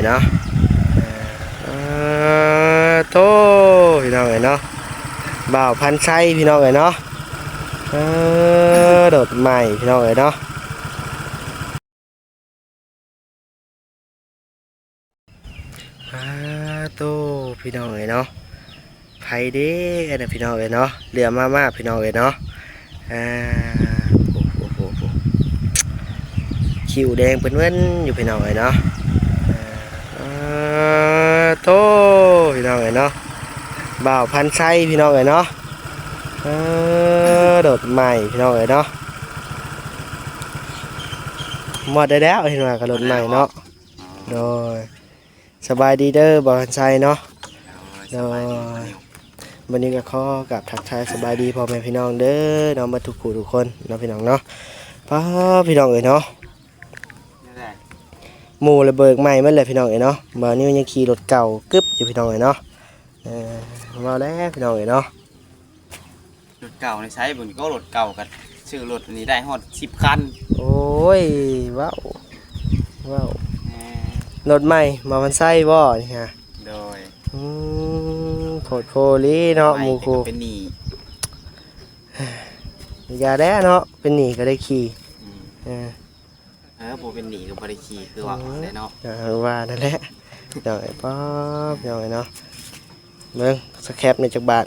ເນາະ ເອີ ໂທ້ ພີ່ນ້ອງເອີຍເນາະ ບ່າວພັນໄຊ ພີ່ນ້ອງເອີຍເນາະ ເອີ ລົດໃໝ່ ພີ່ນ້ອງເອີຍເນາະ. ປາໂຕ ພີ່ນ້ອງເອີຍເນາະ ໃຜເດ້ອັນນັ້ນ ພີ່ນ້ອງເອີຍເນາະ ເຫຼືອມາໆ ພີ່ນ້ອງເອີຍເນາະ ອ່າ ໂອ້ໂຫ ໂອ້ໂຫ ໂອ້ໂຫ ຄິວແດງເປັນເວີນຢູ່ ພີ່ນ້ອງເອີຍເນາະ ອ່າ ໂທ້ ພີ່ນ້ອງເອີຍເນາະ ບ່າວພັນໄຊ ພີ່ນ້ອງເອີຍເນາະ ເອີ ລົດໃໝ່ ພີ່ນ້ອງເອີຍເນາະ ມອດໄດ້ແລ້ວ ເຫັນວ່າກໍລົດໃໝ່ເນາະ ໂດຍ ສະບາຍດີເດີ ບ່າວພັນໄຊເນາະ ໂດຍ ບັດນີ້ກໍຂໍກາບທັກທາຍສະບາຍດີພໍ່ແມ່ພີ່ນ້ອງເດີເນາະ ໝົດທຸກຜູ້ທຸກຄົນເນາະ ພີ່ນ້ອງເນາະ ປ້າ ພີ່ນ້ອງເອີຍເນາະ ໝູ່ລະເບີກໃໝ່ໝົດແລ້ວ ພີ່ນ້ອງເອີຍເນາະ ບ່າວນິວຍັງຂີ່ລົດເກົ່າກຶບຢູ່ ພີ່ນ້ອງເອີຍເນາະ ເອີ ເວົ້າແລ້ວ ພີ່ນ້ອງເອີຍເນາະ. ລົດເກົ່າໃນໃສ ເບິ່ງກໍລົດເກົ່າກໍຊື້ລົດອັນນີ້ໄດ້ຮອດສິບຄັນ ໂອ້ຍ ເວົ້າ ເວົ້າ ເອີ ລົດໃໝ່ ມາວັນໄຊບໍ່ນີ້ຮະ ໂດຍ ອືມ ໂພດໂພລີເນາະ ໝູ່ຄູ່ ເປັນໜີ້ ຢ່າແລ້ວເນາະ ເປັນໜີ້ກໍໄດ້ຂີ່ ອືມ ເອີ ເອີ ບໍ່ເປັນໜີ້ກໍບໍ່ໄດ້ຂີ່ ຄືວ່າ ອືມ ແຫຼະເນາະ ເອີ ວ່ານັ້ນແຫຼະ ເນາະ ປ້າ ເນາະ ເນາະ ເບິ່ງສະແຄບໃນຈັກບາດ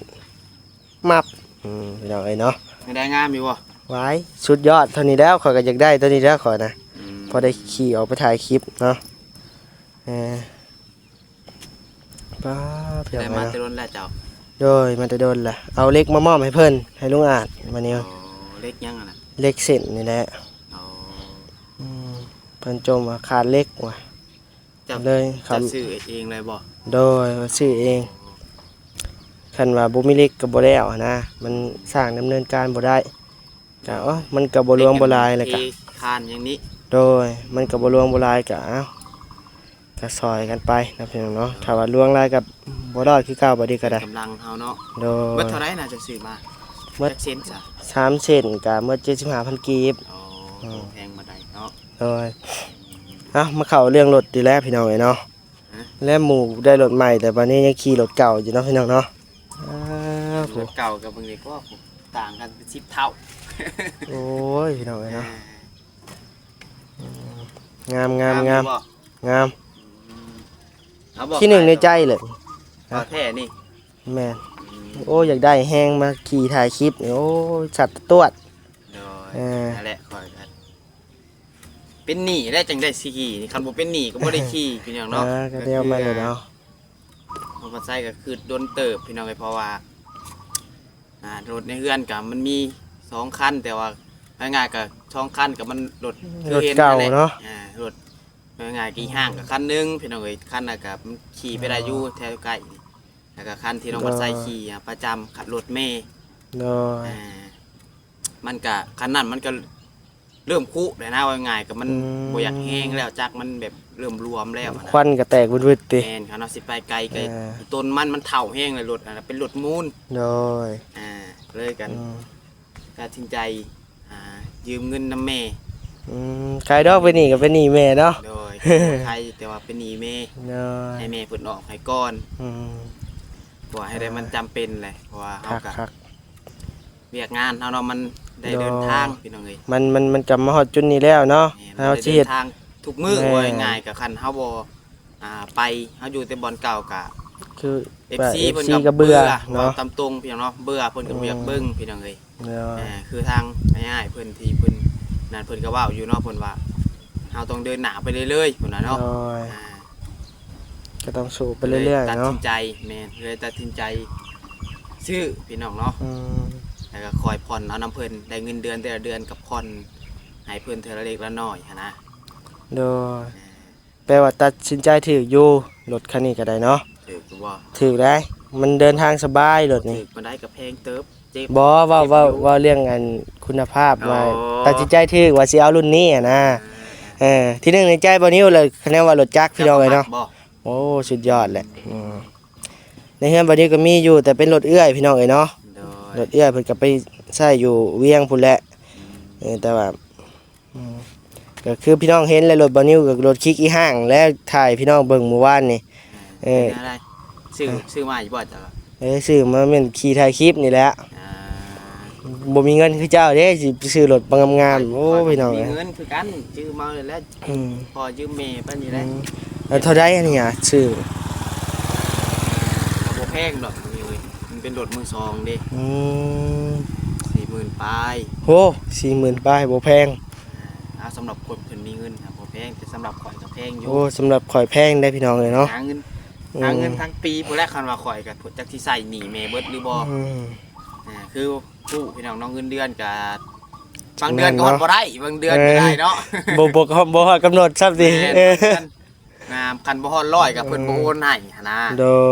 ມັບ ອືມ ພີ່ນ້ອງເອີຍເນາະ ໄດ້ງາມຢູ່ບໍ່ ຫວາຍ ສຸດຍອດ ເທົ່ານີ້ແລ້ວ ຂ້ອຍກໍຢາກໄດ້ເທົ່ານີ້ແລ້ວ ຂ້ອຍນະ ອືມ ພໍໄດ້ຂີ່ອອກໄປຖ່າຍຄລິບເນາະ ເອີ ປ້າ ໄດ້ມາແຕ່ດົນແລ້ວເຈົ້າ ໂດຍ ມາແຕ່ດົນລະ ເອົາເຫຼັກມາມອບໃຫ້ເພິ່ນ ໃຫ້ລຸງອາດ ມາແນວ ໂອ້ ເຫຼັກຫຍັງຫັ້ນນະ ເຫຼັກເສັ້ນນີ້ແຫຼະ ໂອ້ ອືມ ເພິ່ນຈົ່ມວ່າຂາດເຫຼັກວ່າ ເຈົ້າ ເລີຍ ເຈົ້າຊື້ເອງເລີຍບໍ່ ໂດຍ ຊື້ເອງ ຄັນວ່າບໍ່ມີເຫຼັກກໍບໍ່ແລ້ວຫັ້ນນະ ມັນສ້າງດຳເນີນການບໍ່ໄດ້ ກໍ ໂອ້ ມັນກໍບໍ່ຫຼວງບໍ່ຫຼາຍ ແລ້ວກໍ ເພຄານຫຍັງນີ້ ໂດຍ ມັນກໍບໍ່ຫຼວງບໍ່ຫຼາຍ ກໍ ເອົ້າ ກໍຊ່ອຍກັນໄປເນາະ ພີ່ນ້ອງເນາະ ຖ້າວ່າຫຼວງຫຼາຍກໍບໍ່ລອດຄືເກົ່າ ບັດນີ້ກໍໄດ້ ກຳລັງເຮົາເນາະ ໂດຍ ເບິດເທົ່າໃດນະ ເຈົ້າຊື້ມາ ເບິດຈັກເສັ້ນຊະ ສາມເສັ້ນ ກໍເບິດເຈັດສິບຫ້າພັນກີບ ອໍ ອືມ ບໍ່ແພງປານໃດເນາະ ໂດຍ ເອົ້າ ມາເຂົ້າເລື່ອງລົດນີ້ແຫຼະ ພີ່ນ້ອງເອີຍເນາະ ຮະ ແລະໝູ່ໄດ້ລົດໃໝ່ ແຕ່ບັດນີ້ຍັງຂີ່ລົດເກົ່າຢູ່ເນາະ ພີ່ນ້ອງເນາະ ອ້າ ຜູ້ ລົດເກົ່າກັບເບິ່ງດີກວ່າ ຕ່າງກັນເປັນສິບເທົ່າ ໂອ້ຍ ພີ່ນ້ອງເອີຍເນາະ ອ່າ ອືມ ງາມ ງາມ ງາມ ງາມຢູ່ບໍ່? ງາມ ອືມ ເອົາບໍ່ ທີໜຶ່ງໃນໃຈເລີຍ ບໍ່ແທ້ນີ້ ແມ່ນ ອືມ ໂອ້ ຢາກໄດ້ແຮງ ມາຂີ່ຖ່າຍຄລິບນີ້ ໂອ້ຍ ສັດຕະຕວດ ໂດຍ ເອີ ນັ້ນແຫຼະ ຂ້ອຍກໍເປັນໜີ້ແລ້ວຈັ່ງໄດ້ຂີ່ນີ້ ຄັນບໍ່ເປັນໜີ້ກໍບໍ່ໄດ້ຂີ່ ພີ່ນ້ອງເນາະ ເອີ ກໍແນວມັນແຫຼະເນາະ ເຮົາກໍໃຊ້ກໍຄືດົນເຕີບ ພີ່ນ້ອງເອີຍ ເພາະວ່າ ອ່າ ລົດໃນເຮືອນກໍມັນມີສອງຄັນ ແຕ່ວ່າງ່າຍໆກໍສອງຄັນກໍມັນລົດ ລົດເກົ່າເນາະ ອ່າ ລົດ ເວົ້າງ່າຍໆ ຂີ່ຫ້າງກໍຄັນໜຶ່ງ ພີ່ນ້ອງເອີຍ ຄັນນັ້ນກໍມັນຂີ່ໄປໄດ້ຢູ່ແຖວໃກ້ ແລ້ວກໍຄັນທີ່ນ້ອງວັດໄຊຂີ່ອະ ປະຈຳ ຂັບລົດເມ ໂດຍ ອ່າ ມັນກະ ຄັນນັ້ນມັນກະເລີ່ມຄຸແລ້ວນະ ເວົ້າງ່າຍໆ ກໍມັນ ອືມ ບໍ່ຢາກແຮງແລ້ວ ຈັກມັນແບບເລີ່ມລວມແລ້ວ ຄວັນກໍແຕກວືດໆ ຕິ ແມ່ນ ຄັນເຮົາຊິໄປໄກກໍ ເອີ ຕົ້ນມັນ ມັນເຖົ້າແຮງແລ້ວ ລົດອັນນັ້ນເປັນລົດມູນ ໂດຍ ອ່າ ເລີຍກັນ ອືມ ຕັດສິນໃຈ ອ່າ ຢືມເງິນນຳແມ່ ອືມ ຂາຍດອກເປັນໜີ້ກໍເປັນໜີ້ແມ່ເນາະ ໂດຍ ຂາຍ ແຕ່ວ່າເປັນໜີ້ແມ່ ໂດຍ ໃຫ້ແມ່ເພິ່ນອອກໃຫ້ກ່ອນ ອືມ ເພາະວ່າໃຫ້ໄດ້ ມັນຈຳເປັນແຫຼະ ເພາະວ່າເຮົາກໍ ຄັກໆ ວຽກງານເຮົາເນາະ ມັນໄດ້ ໂດຍ ເດີນທາງ ພີ່ນ້ອງເອີຍ ມັນ ມັນ ມັນກໍມາຮອດຈຸດນີ້ແລ້ວເນາະ ແມ່ນ ເຮົາຊິເຮັດ ເດີນທາງທຸກມື້ ແມ່ນ ເວົ້າງ່າຍໆ ກໍຄັນເຮົາບໍ່ ອ່າ ໄປ ເຮົາຢູ່ແຕ່ບ່ອນເກົ່າ ກໍ ຄື ເອັຟຊີ ເພິ່ນກໍເບື່ອ ເບື່ອເນາະ ເວົ້າຕາມຕົງ ພີ່ນ້ອງເນາະ ເບື່ອ ເພິ່ນກໍບໍ່ຢາກເບິ່ງ ອືມ ພີ່ນ້ອງເອີຍ ໂດຍ ເອີ ຄືທາງອ້າຍໆເພິ່ນທີ່ເພິ່ນນັ້ນ ເພິ່ນກໍເວົ້າຢູ່ເນາະ ເພິ່ນວ່າເຮົາຕ້ອງເດີນໜ້າໄປເລື້ອຍໆ ພຸ້ນນະເນາະ ໂດຍ ອ່າ ກໍຕ້ອງສູ້ໄປເລື້ອຍໆ ເນາະ ເລີຍຕັດສິນໃຈ ແມ່ນ ເລີຍຕັດສິນໃຈຊື້ ພີ່ນ້ອງເນາະ ອືມ ແລ້ວກໍຄ່ອຍຜ່ອນເອົານຳເພິ່ນ ໄດ້ເງິນເດືອນແຕ່ລະເດືອນກໍຜ່ອນໃຫ້ເພິ່ນເທື່ອລະເລັກລະນ້ອຍຫັ້ນນະ ໂດຍ ອ່າ ແປວ່າຕັດສິນໃຈຖືກຢູ່ ລົດຄັນນີ້ກໍໄດ້ເນາະ ຖືກຢູ່ບໍ່? ຖືກໄດ໋ ມັນເດີນທາງສະບາຍລົດນີ້ ຖືກປານໃດກໍແພງເຕີບ ເຈັບ ບໍ່ ເວົ້າ ເຈັບຢູ່ ເວົ້າ ເວົ້າເລື່ອງອັນຄຸນນະພາບ ອໍ ວ່າຕັດສິນໃຈຖືກວ່າຊິເອົາລຸ້ນນີ້ຫັ້ນນະ ເອີ ເອີ ທີໜຶ່ງໃນໃຈບ່າວນິວເລີຍ ຄະແນນວ່າລົດຈັກ ພີ່ນ້ອງເອີຍເນາະ ໂອ້ ສຸດຍອດແຫຼະ ອືມ ໃນເຮືອນບ່າວນິວກໍມີຢູ່ ແຕ່ເປັນລົດເອື້ອຍ ພີ່ນ້ອງເອີຍເນາະ ໂດຍ ລົດເອື້ອຍເພິ່ນກໍໄປໃຊ້ຢູ່ວຽງພຸ້ນແຫຼະ ອືມ ເອີ ແຕ່ວ່າ ອືມ ກໍຄືພີ່ນ້ອງເຫັນແຫຼະ ລົດບ່າວນິວກໍລົດຄິກອີ່ຫ້າງ ແລະ ຖ່າຍພີ່ນ້ອງເບິ່ງມື້ວານນີ້. ເອີ ເປັນແນວໃດ? ຊື້ ຊື້ມາຢູ່ບໍ່ເຈົ້າ? ເອີ ຊື້ມາແມ່ນຂີ່ຖ່າຍຄລິບນີ້ແຫຼະ. ອ່າ ບໍ່ມີເງິນຄືເຈົ້າເດ້ ຊິໄປຊື້ລົດງາມໆ. ໂອ້ ພີ່ນ້ອງເອີຍ ມີເງິນຄືກັນ ຊື້ມາແລ້ວ ອືມ ພໍ່ຢືມແມ່ໄປນີ້ແຫຼະ. ອືມ ເອີ ເທົ່າໃດອັນນີ້ອະ? ຊື້ ກໍບໍ່ແພງດອກນີ້ເອີຍ ມັນເປັນລົດມືສອງເດ້. ອືມ ສີ່ໝື່ນປາຍ. ໂອ້ ສີ່ໝື່ນປາຍ ບໍ່ແພງ. ອ່າ ສຳລັບຄົນເພິ່ນມີເງິນນະບໍ່ແພງ ແຕ່ສຳລັບຂ້ອຍກໍແພງຢູ່. ໂອ້ ສຳລັບຂ້ອຍແພງເດ້ພີ່ນ້ອງເອີຍເນາະ. ຫາເງິນ ອືມ ຫາເງິນທັງປີພຸ້ນແຫຼະ ຄັນວ່າຂ້ອຍກໍຈັກຊິໃຊ້ໜີ້ແມ່ເບິດຫຼືບໍ່. ອືມ ອ່າ ຄື ຜູ້ພີ່ນ້ອງເນາະ ເງິນເດືອນກະບາງເດືອນກໍຮອດບໍ່ໄດ້ ບາງເດືອນກໍໄດ້ເນາະ. ເອີ ບໍ່ ບໍ່ ບໍ່ຮອດກຳນົດຊ້ຳຕິ. ແມ່ນ ເອີ ບາງເດືອນ ອ່າ ຄັນບໍ່ຮອດຮ້ອຍກໍເພິ່ນ ອືມ ບໍ່ໂອນໃຫ້ຫັ້ນນະ. ໂດ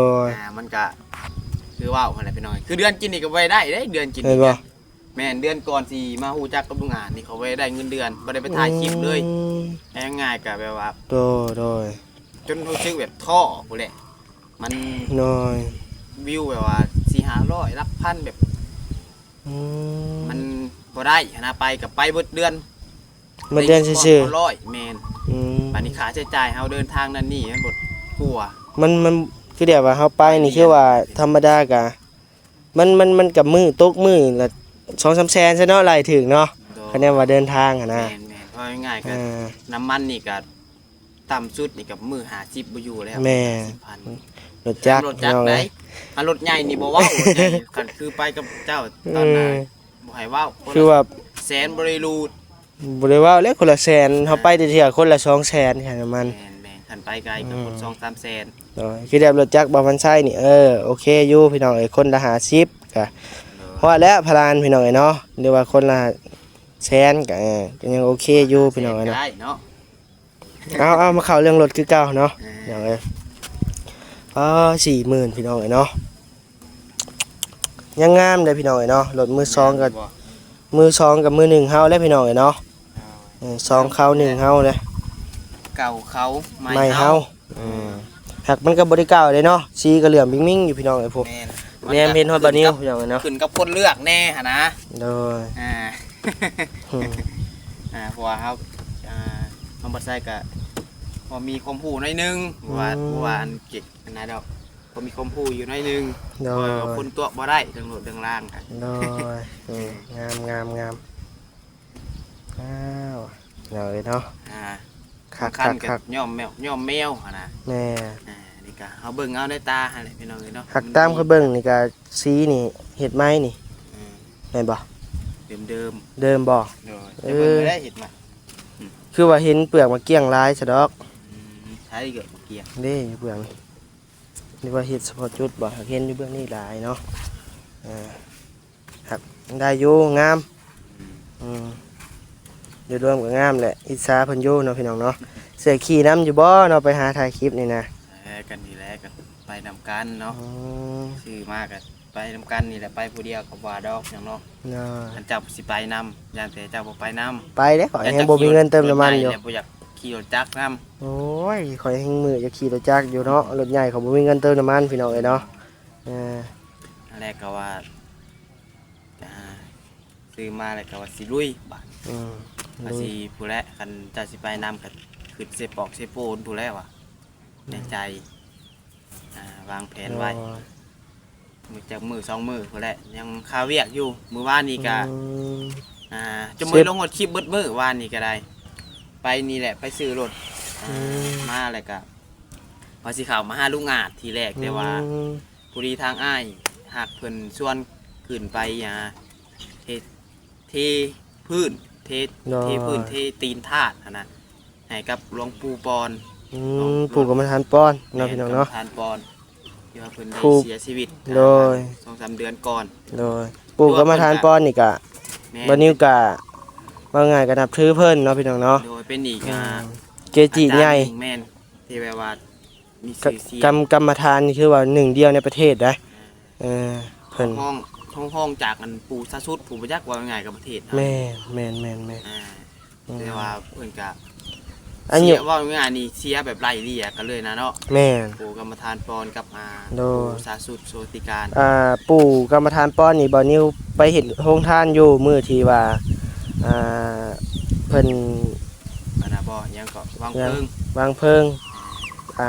ຍ ອ່າ ມັນກໍຄືເວົ້າຫັ້ນແຫຼະພີ່ນ້ອງ ຄືເດືອນກິນນີ້ກໍບໍ່ໄດ້ເດ້ ເດືອນກິນນີ້. ແມ່ນບໍ່? ແມ່ນ ເດືອນກ່ອນຊິມາຮູ້ຈັກກັບລຸງອາດນີ້ ເຂົາບໍ່ໄດ້ໄດ້ເງິນເດືອນ ບໍ່ໄດ້ໄປຖ່າຍຄລິບເລີຍ. ອືມ ເວົ້າງ່າຍໆກໍແບບວ່າ ໂດຍ ໂດຍ ຈົນຮູ້ສຶກແບບທໍ້ພຸ້ນແຫຼະ ມັນ ໂດຍ ວິວແບບວ່າສີ່ຫ້າຮ້ອຍ ຫຼັກພັນ ແບບ ອືມ ມັນບໍ່ໄດ້ຫັ້ນນະ ໄປກໍໄປເບິດເດືອນ ເບິດເດືອນຊື່ໆ. ແມ່ນ ອືມ ບາດນີ້ຄ່າໃຊ້ຈ່າຍເຮົາເດີນທາງນັ້ນນີ້ມັນບໍ່ກົວ ມັນ ມັນຄືແບບວ່າເຮົາໄປນີ້ ຄືວ່າທຳມະດາກະ ມັນ ມັນ ມັນກໍມື້ ຕົກມື້ລະສອງສາມແສນຊະເນາະ ໄລ່ຖືກເນາະ. ໂດຍ ຄັນແນວວ່າເດີນທາງຫັ້ນນະ. ແມ່ນໆ ເວົ້າງ່າຍໆ ກໍ ອ່າ ນ້ຳມັນນີ້ກໍ ຕ່ຳສຸດນີ້ກໍມື້ຫ້າສິບບໍ່ຢູ່ແລ້ວ. ແມ່ນ ຫ້າສິບພັນ ລົດຈັກ ລົດຈັກ ພີ່ນ້ອງເອີຍ ໄດ໋. ຄັນລົດໃຫຍ່ນີ້ບໍ່ເວົ້າ ລົດໃຫຍ່ ຄັນຄືໄປກັບເຈົ້າຕອນນັ້ນ ອືມ ບໍ່ໃຫ້ເວົ້າ ຄືວ່າແສນບໍ່ໄດ້ຮູດ ບໍ່ໄດ້ເວົ້າແລ້ວ ຄົນລະແສນ ອ່າ ເຮົາໄປແຕ່ເທື່ອຄົນລະສອງແສນ ຄ່ານ້ຳມັນ. ແມ່ນໆ ຄັນໄປໄກກໍຄົນ ອືມ ສອງສາມແສນ. ໂດຍ ຄືແບບລົດຈັກບ່າວພັນໄຊນີ້ ເອີ ໂອເຄຢູ່ພີ່ນ້ອງເອີຍ ຄົນລະຫ້າສິບ ກະ ໂດຍ ຮອດແລ້ວພະລານພີ່ນ້ອງເອີຍເນາະ ຫຼືວ່າຄົນລະແສນ ກະ ເອີ ກໍຍັງໂອເຄຢູ່ພີ່ນ້ອງເອີຍເນາະ. ໄດ້ເນາະ ເອົາ ເອົາ ມາເຂົ້າເລື່ອງລົດຄືເກົ່າເນາະ ອ່າ ພີ່ນ້ອງເອີຍ. ອໍ ສີ່ໝື່ນພີ່ນ້ອງເອີຍເນາະ ຍັງງາມເດ້ພີ່ນ້ອງເອີຍເນາະ ລົດມືສອງກໍ ງາມຢູ່ບໍ່? ມືສອງກັບມືໜຶ່ງເຮົາແຫຼະພີ່ນ້ອງເອີຍເນາະ. ເອີ ສອງເຄົ້າໜຶ່ງເຮົາເດ້ ເກົ່າເຄົ້າໃໝ່ ໃໝ່ເຮົາ ເຮົາ. ອືມ ຫາກມັນກໍບໍ່ໄດ້ເກົ່າເດ້ເນາະ ສີກໍເຫຼື້ອມມິ່ງໆຢູ່ພີ່ນ້ອງເອີຍ. ແມ່ນ ແນມເຫັນຮອດບ່າວນິວພີ່ນ້ອງເອີຍເນາະ ຂຶ້ນກັບຄົນເລືອກແດ່ຫັ້ນນະ. ໂດຍ ອ່າ ອືມ ອ່າ ເພາະວ່າເຮົາ ອ່າ ນ້ອງບັດໄຊກໍພໍມີຄວາມຮູ້ໜ້ອຍໜຶ່ງ ວ່າ ອືມ ວ່າອັນເກັກອັນນັ້ນດອກ ພໍມີຄວາມຮູ້ຢູ່ໜ້ອຍໜຶ່ງ. ໂດຍ ເພາະວ່າຄົນຕົວະບໍ່ໄດ້ເລື່ອງລົດເລື່ອງລາງ. ໂດຍ ອືມ ງາມໆໆ ອ້າວ ເນາະເອີຍເນາະ ອ່າ ຄັກໆໆ ຍ້ອມແມວ ຍ້ອມແມວຫັ້ນນະ. ແມ່ນ ອ່າ ນີ້ກະເຮົາເບິ່ງເອົາໃນຕາຫັ້ນແຫຼະພີ່ນ້ອງເອີຍເນາະ. ຫາກຕາມຂ້ອຍເບິ່ງນີ້ກະ ສີນີ້ເຮັດໃໝ່ນີ້ ອືມ ແມ່ນບໍ່? ເດີມໆ ເດີມບໍ່? ໂດຍ ເອີ ຈະເບິ່ງໄດ້ເຮັດໃໝ່ ອືມ ຄືວ່າເຫັນເປືອກມາກ້ຽງຫຼາຍຊະດອກ. ອືມ ໃສເກືອບມາກ້ຽງເດ້ ຢູ່ເບື້ອງນີ້ ຫຼືວ່າເຮັດສະເພາະຈຸດບໍ່? ຫາກເຫັນຢູ່ເບື້ອງນີ້ຫຼາຍເນາະ ເອີ ຫາກໄດ້ຢູ່ ງາມ. ອືມ ອືມ ໂດຍລວມກໍງາມແຫຼະ ອິດສາເພິ່ນຢູ່ເນາະພີ່ນ້ອງເນາະ. ເສື້ອຂີ່ນຳຢູ່ບໍ່ເນາະ ໄປຫາຖ່າຍຄລິບນີ້ນະ? ເອີ ກັນນີ້ແຫຼະ ກໍໄປນຳກັນເນາະ. ອືມ ຊື້ມາກໍໄປນຳກັນນີ້ແຫຼະ ໄປຜູ້ດຽວກໍບໍ່ວ່າດອກຫຍັງເນາະ. ເນາະ ຄັນເຈົ້າຊິໄປນຳ ຢ້ານແຕ່ເຈົ້າບໍ່ໄປນຳ. ໄປເດ້ ຂ້ອຍຍັງບໍ່ມີເງິນເຕີມນ້ຳມັນຢູ່ ບໍ່ຢາກຂີ່ລົດຈັກນຳ. ໂອ້ຍ ຂ້ອຍແຮ່ງມື້ຢາກຂີ່ລົດຈັກຢູ່ເນາະ ລົດໃຫຍ່ຂ້ອຍບໍ່ມີເງິນເຕີມນ້ຳມັນ ພີ່ນ້ອງເອີຍເນາະ. ເອີ ອັນແລກກໍວ່າ ອ່າ ຊື້ມາແລ້ວກໍວ່າຊິລຸຍບາດ. ອືມ ວ່າຊິ ລຸຍ ພຸ້ນແຫຼະ ຄັນເຈົ້າຊິໄປນຳກໍຄຶດເຊປອກເຊໂປນພຸ້ນແຫຼະວ່າ ອືມ ໃນໃຈ ອ່າ ວາງແຜນໄວ້. ໂດຍ ມື້ຈັກມື້ສອງມື້ພຸ້ນແຫຼະ ຍັງຄາວຽກຢູ່. ມື້ວານນີ້ກໍ ອືມ ອ່າ ຈົນບໍ່ໄດ້ລົງຮອດຄລິບເບິດມື້ ວານນີ້ກໍໄດ້ ໄປນີ້ແຫຼະ ໄປຊື້ລົດ ອ່າ ອືມ ມາແລ້ວກໍວ່າຊິເຂົ້າມາຫາລຸງອາດທີແລກ ອືມ ແຕ່ວ່າ ພໍດີທາງອ້າຍຮັກເພິ່ນຊວນຂຶ້ນໄປ ອ່າ ເຮັດ ເທພື້ນ ເທ ໂດຍ ເທພື້ນ ເທຕີນທາດຫັ້ນນະ ໃຫ້ກັບຫຼວງປູ່ປອນ. ອືມ ຫຼວງ ປູ່ກຳມະຖານປອນເນາະ ແມ່ນ ພີ່ນ້ອງເນາະ ກຳມະຖານປອນ ທີ່ວ່າເພິ່ນໄດ້ ຜູ້ ເສຍຊີວິດ ໂດຍ ສອງສາມເດືອນກ່ອນ. ໂດຍ ປູ່ກຳມະຖານປອນນີ້ກະ ແມ່ນ ບ່າວນິວກະ ເວົ້າງ່າຍກະນັບຖືເພິ່ນເນາະ ພີ່ນ້ອງເນາະ. ໂດຍ ເປັນອີກ ອືມ ອ່າ ເກຈິໃຫຍ່ ອາຈານໜຶ່ງ ແມ່ນ ທີ່ແບບວ່າ ມີຊື່ສຽງ ກຳ ກຳມະຖານນີ້ຄືວ່າໜຶ່ງດຽວໃນປະເທດໃດ໋. ເອີ ເພິ່ນ ຮ້ອງ ຮ້ອງຈາກອັນປູ່ຊາສຸດ ຜູ້ບໍ່ຈັກ ເວົ້າງ່າຍໆກັບປະເທດເຮົາ. ແມ່ນໆໆໆ ອ່າ ອືມ ແຕ່ວ່າເພິ່ນກະ ອັນ ເສຍ ເວົ້າງ່າຍໆນີ້ ເສຍແບບໄລ່ເລ່ຍກັນເລີຍນະເນາະ. ແມ່ນ ປູ່ກຳມະຖານປອນກັບ ອ່າ ໂດຍ ປູ່ຊາສຸດ ໂຊຕິການ. ອ່າ ປູ່ກຳມະຖານປອນນີ້ ບ່າວນິວໄປເຮັດໂຮງທານຢູ່ມື້ທີ່ວ່າ ອ່າ ເພິ່ນ ອັນ ບໍ່ ຫຍັງເກາະ ວາງເພີງ ວາງເພີງ ອ່າ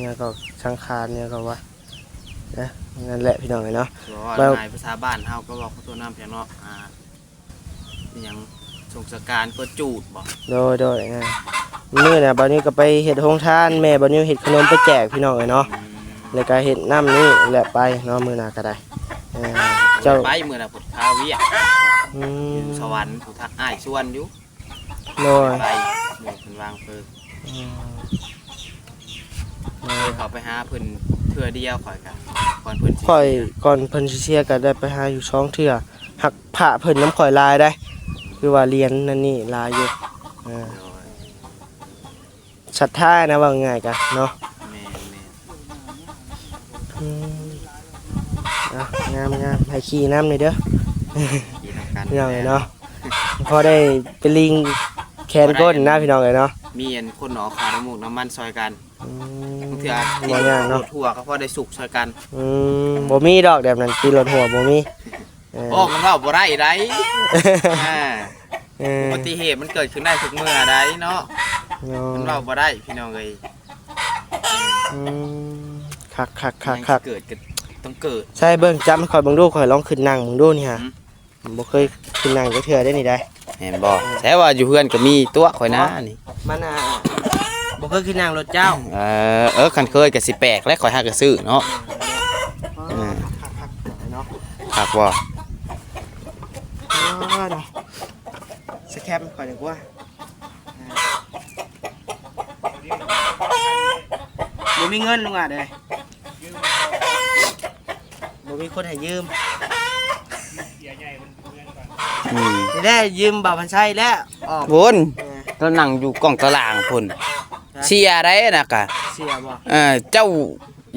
ຫຍັງເກາະ ສັງຂານ ຫຍັງເກາະວະ ນະ ນັ້ນແຫຼະພີ່ນ້ອງເອີຍເນາະ ເວົ້າ ເວົ້າ ງ່າຍພາສາບ້ານເຮົາກໍເວົ້າຂໍໂທດນຳພີ່ນ້ອງເນາະ ອ່າ ອີຫຍັງ ສົງສະການກໍຈູດບໍ່? ໂດຍ ໂດຍ ອ່າ ມື້ນະ ບ່າວນິວກໍໄປເຮັດໂຮງທານ ແມ່ບ່າວນິວເຮັດຂະໜົມໄປແຈກພີ່ນ້ອງເອີຍເນາະ ອືມ ແລ້ວກໍເຮັດນຳນີ້ແຫຼະໄປເນາະ ມື້ໜ້າກໍໄດ້ ເຈົ້າ ໄປມື້ນະພຸດຄາວຽກ ອືມ ຢູ່ສະຫວັນ ຜູ້ທັກອ້າຍຊວນຢູ່ ໂດຍ ໄປ ມື້ເພິ່ນວາງເພີງ ອືມ ເອີ ເຂົ້າໄປຫາເພິ່ນເທື່ອດຽວ ຂ້ອຍກະ ກ່ອນເພິ່ນຊິ ຂ້ອຍ ເສຍ ກ່ອນເພິ່ນຊິເສຍກໍໄດ້ໄປຫາຢູ່ສອງເທື່ອ ຮັກພະເພິ່ນນຳຂ້ອຍຫຼາຍໃດ໋ ຄືວ່າຫຼຽນນັ້ນນີ້ຫຼາຍຢູ່ ເອີ ໂດຍ ສັດທານະ ເວົ້າງ່າຍໆກະເນາະ ແມ່ນໆ ອືມ ອ່ະ ງາມໆ ໃຫ້ຂີ່ນຳແດ່ເດີ ຂີ່ນຳກັນ ພີ່ນ້ອງເອີຍເນາະ ພໍໄດ້ເປັນລິງແຂນກົ້ນນະ ພີ່ນ້ອງເອີຍເນາະ ມີອັນຄົນເອົາຄ່ານ້ຳມູກນ້ຳມັນຊ່ອຍກັນ ອືມ ບາງເທື່ອຂີ່ລົດຫົວກໍພໍໄດ້ສຸກຊ່ອຍກັນ ອືມ ບໍ່ມີດອກແບບນັ້ນ ຂີ່ລົດຫົວບໍ່ມີ ເອີ ໂອ້ ມັນເວົ້າບໍ່ໄດ້ໃດ໋ ອ່າ ເອີ ອຸບັດຕິເຫດມັນເກີດຂຶ້ນໄດ້ທຸກເມື່ອໃດເນາະ ເນາະ ມັນເວົ້າບໍ່ໄດ້ພີ່ນ້ອງເອີຍ ອືມ ຄັກໆໆໆ ເກີດກໍຕ້ອງເກີດ ໃສ່ເບິ່ງ ຈັບໃຫ້ຂ້ອຍເບິ່ງດູ ຂ້ອຍລອງຂຶ້ນນັ່ງເບິ່ງດູນີ້ຫາ ຫືມ ບໍ່ເຄີຍຂຶ້ນນັ່ງຈັກເທື່ອເດ້ນີ້ໄດ໋ ແມ່ນບໍ່? ແຕ່ວ່າຢູ່ເຮືອນກໍມີຕົວະຂ້ອຍນານີ້ ມັນ ອ່າ ບໍ່ເຄີຍຂຶ້ນນັ່ງລົດເຈົ້າ ເອີ ເອີ ຄັນເຄີຍກໍຊິແປກແຫຼະ ຂ້ອຍຫາກໍຊື້ເນາະ ເອີ ຄັກໆເນາະ ຄັກບໍ່? ເອີ ເນາະ ສະແຄມຂ້ອຍດີກວ່າ ອ່າ ບໍ່ມີເງິນລຸງອາດເອີຍ ບໍ່ມີຄົນໃຫ້ຢືມ ອືມ ນີ້ແຫຼະ ຢືມບ່າວພັນໄຊແຫຼະ ອອກ ພຸ້ນ ເອີ ລາວນັ່ງຢູ່ກ້ອງຕາລ່າງພຸ້ນ ຮະ ເສຍໃດ໋ນະກະ ເສຍບໍ່? ເອີ ເຈົ້າ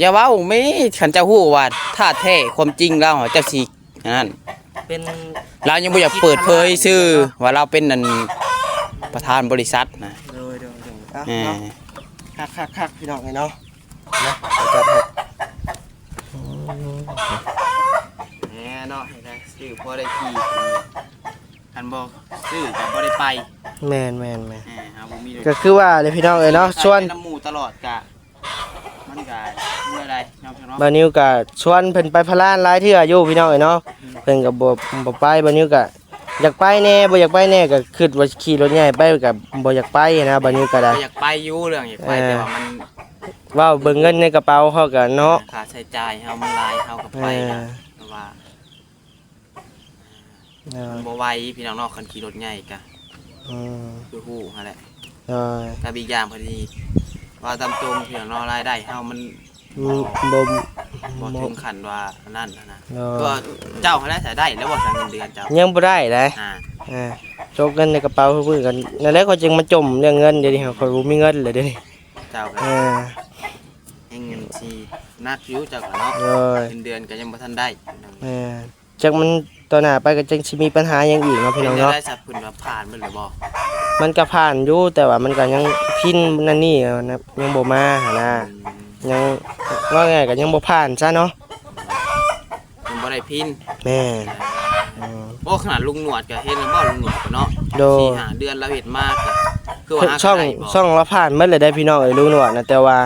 ຢ່າເວົ້າແມ້ ຄັນເຈົ້າຮູ້ວ່າທ່າແທ້ຄວາມຈິງລາວ ເຈົ້າຊິ ອັນນັ້ນ ເປັນ ລາວຍັງບໍ່ຢາກເປີດເຜີຍຊື່ວ່າລາວເປັນ ອັນ ປະທານບໍລິສັດນະ ໂດຍໆໆ ເອົາ ເອີ ເນາະ ຄັກໆໆ ພີ່ນ້ອງເອີຍເນາະ ນະ ຈັດໃຫ້ ແນ່ເນາະ ໃຫ້ໄດ້ຊື້ພໍໄດ້ຂີ່ ຄັນບໍ່ຊື້ກໍບໍ່ໄດ້ໄປ ແມ່ນໆໆ ເອີ ເຮົາບໍ່ມີ ກໍຄືວ່າເດ້ພີ່ນ້ອງເອີຍເນາະ ຊວນ ນຳໝູ່ຕະຫຼອດກະ ມັນກະເມື່ອໃດເນາະ ບ່າວນິວກະຊວນເພິ່ນໄປພະລານຫຼາຍເທື່ອຢູ່ພີ່ນ້ອງເອີຍເນາະ ອືມ ເພິ່ນກະບໍ່ ບໍ່ໄປ ບ່າວນິວກະຢາກໄປແດ່ ບໍ່ຢາກໄປແດ່ ກະຄິດວ່າຂີ່ລົດໃຫຍ່ໄປກະບໍ່ຢາກໄປຫັ້ນນະ ບ່າວນິວກະໄດ້ ກໍຢາກໄປຢູ່ ເລື່ອງຢາກໄປ ເອີ ແຕ່ວ່າມັນ ເວົ້າເບິ່ງເງິນໃນກະເປົາເຮົາກະເນາະ ຄ່າໃຊ້ຈ່າຍເຮົາມັນຫຼາຍ ເຮົາກໍໄປ ເອີ ກະ ແຕ່ວ່າ ເອີ ມັນບໍ່ໄຫວພີ່ນ້ອງເນາະ ຄັນຂີ່ລົດໃຫຍ່ກະ ອືມ ຄືຮູ້ຫັ້ນແຫຼະ ໂດຍ ກັບອີກຢ່າງ ພໍດີ ເວົ້າຕາມຕົງພີ່ນ້ອງເນາະ ລາຍໄດ້ເຮົາມັນ ອືມ ບໍ່ ບໍ່ ບໍ່ເຖິງຂັ້ນວ່າອັນນັ້ນຫັ້ນນະ ໂດຍ ຕົວເຈົ້າຫັ້ນແຫຼະ ຖ້າໄດ້ແລ້ວບໍ່ ເງິນເດືອນເຈົ້າ ຍັງບໍ່ໄດ້ໃດ ອ່າ ເອີ ຕົກເງິນໃນກະເປົາຄືກັນ ນັ້ນແຫຼະ ຂ້ອຍຈຶ່ງມາຈົ່ມເລື່ອງເງິນ ດຽວນີ້ຂ້ອຍບໍ່ມີເງິນແລ້ວດຽວນີ້ ເຈົ້າກໍ ເອີ ແຮ່ງຊິໜັກຢູ່ເຈົ້າກໍເນາະ ໂດຍ ເງິນເດືອນກໍຍັງບໍ່ທັນໄດ້ ເອີ ຈັກມັນຕໍ່ໜ້າໄປກໍຈັກຊິມີປັນຫາຫຍັງອີກເນາະ ພີ່ນ້ອງເນາະ ເປັນຈັ່ງໃດຊະ ເພິ່ນວ່າຜ່ານເບິດແລ້ວບໍ່? ມັນກໍຜ່ານຢູ່ ແຕ່ວ່າມັນກໍຍັງພິນນັ້ນນີ້ນະ ຍັງບໍ່ມາຫັ້ນນະ ອືມ ຍັງ ເວົ້າງ່າຍໆກໍຍັງບໍ່ຜ່ານຊະເນາະ ຍັງບໍ່ໄດ້ພິນ ແມ່ນ ອືມ ໂອ້ ຂະໜາດລຸງໜວດກໍເຮັດແລ້ວບໍ່ ລຸງໜວດກໍເນາະ ໂດຍ ສີ່ຫ້າເດືອນລາວເຮັດມາກໍຄືວ່າ ຊ່ອງ ຫາກໍໄດ້ບໍ່? ຊ່ອງລາວຜ່ານເບິດແລ້ວເດ້ພີ່ນ້ອງເອີຍ ລຸງໜວດນະ ແຕ່ວ່າ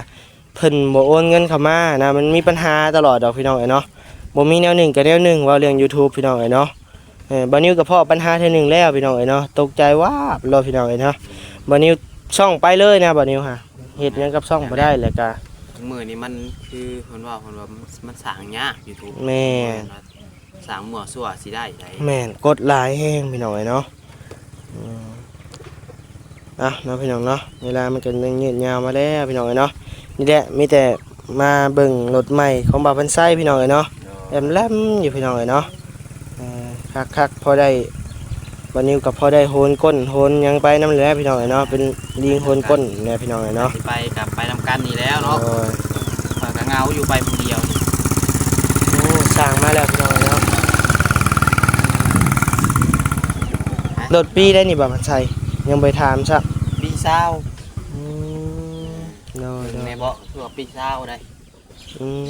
ເພິ່ນບໍ່ໂອນເງິນເຂົ້າມານະ ມັນມີປັນຫາຕະຫຼອດດອກພີ່ນ້ອງເອີຍເນາະ ບໍ່ມີແນວໜຶ່ງກໍແນວໜຶ່ງ ເວົ້າເລື່ອງ YouTube ພີ່ນ້ອງເອີຍເນາະ ເອີ ບ່າວນິວກໍພໍ້ບັນຫາເທື່ອໜຶ່ງແລ້ວພີ່ນ້ອງເອີຍເນາະ ຕົກໃຈວາບໂລດພີ່ນ້ອງເອີຍເນາະ ບ່າວນິວຊ່ອງໄປເລີຍນະ ບ່າວນິວຫາ ເຮັດຫຍັງກັບຊ່ອງບໍ່ໄດ້ ແລ້ວກະ ມື້ນີ້ມັນຄືເພິ່ນເວົ້າ ເພິ່ນວ່າມັນສ້າງຍາກ YouTube ແມ່ນ ສ້າງມົ້ວຊົ່ວຊິໄດ້ໃດ ແມ່ນ ກົດຫຼາຍແຮງພີ່ນ້ອງເອີຍເນາະ ອືມ ເອົາເນາະພີ່ນ້ອງເນາະ ເວລາມັນກໍຍັງຍືດຍາວມາແລ້ວພີ່ນ້ອງເອີຍເນາະ ນີ້ແຫຼະ ມີແຕ່ມາເບິ່ງລົດໃໝ່ຂອງບ່າວພັນໄຊພີ່ນ້ອງເອີຍເນາະ ໂດຍ ແອມແລມຢູ່ພີ່ນ້ອງເອີຍເນາະ ເອີ ຄັກໆ ພໍໄດ້ ບ່າວນິວກໍພໍໄດ້ໂຫນກົ້ນໂຫນຫຍັງໄປນຳແຫຼະພີ່ນ້ອງເອີຍເນາະ ເປັນ ລີງໂຮນກົ້ນແດ່ພີ່ນ້ອງເອີຍເນາະ ຊິໄປກໍໄປນຳກັນນີ້ແຫຼະເນາະ ໂດຍ ຂ້ອຍກໍເຫງົາຢູ່ໄປຜູ້ດຽວນີ້ ໂອ້ ຊ່າງມາແລ້ວພີ່ນ້ອງເອີຍເນາະ ລົດປີໃດນີ້ ບ່າວພັນໄຊ ຍັງບໍ່ໄດ້ຖາມຊ້ຳ ປີຊາວ ອືມ ໂດຍໆ ແມ່ນບໍ່ ຄືວ່າປີຊາວໃດ ອືມ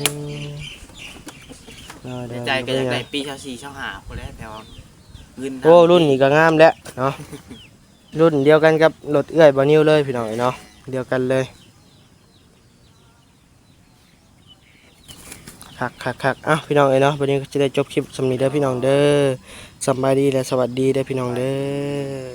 ໂດຍໆ ໃນໃຈກໍຢາກໄດ້ປີຊາວສີ່ ຊາວຫ້າພຸ້ນແຫຼະ ແຕ່ວ່າເງິນ ໂອ້ ລຸ້ນນີ້ກໍງາມແຫຼະເນາະ ລຸ້ນດຽວກັນກັບລົດເອື້ອຍບ່າວນິວເລີຍພີ່ນ້ອງເອີຍເນາະ ດຽວກັນເລີຍ. ຄັກໆໆ ເອົ້າ ພີ່ນ້ອງເອີຍເນາະ ບັດນີ້ກໍຈະໄດ້ຈົບຄລິບສ່ຳນີ້ເດີພີ່ນ້ອງເດີ. ສຳບາຍດີ ແລະ ສະຫວັດດີເດີພີ່ນ້ອງເດີ.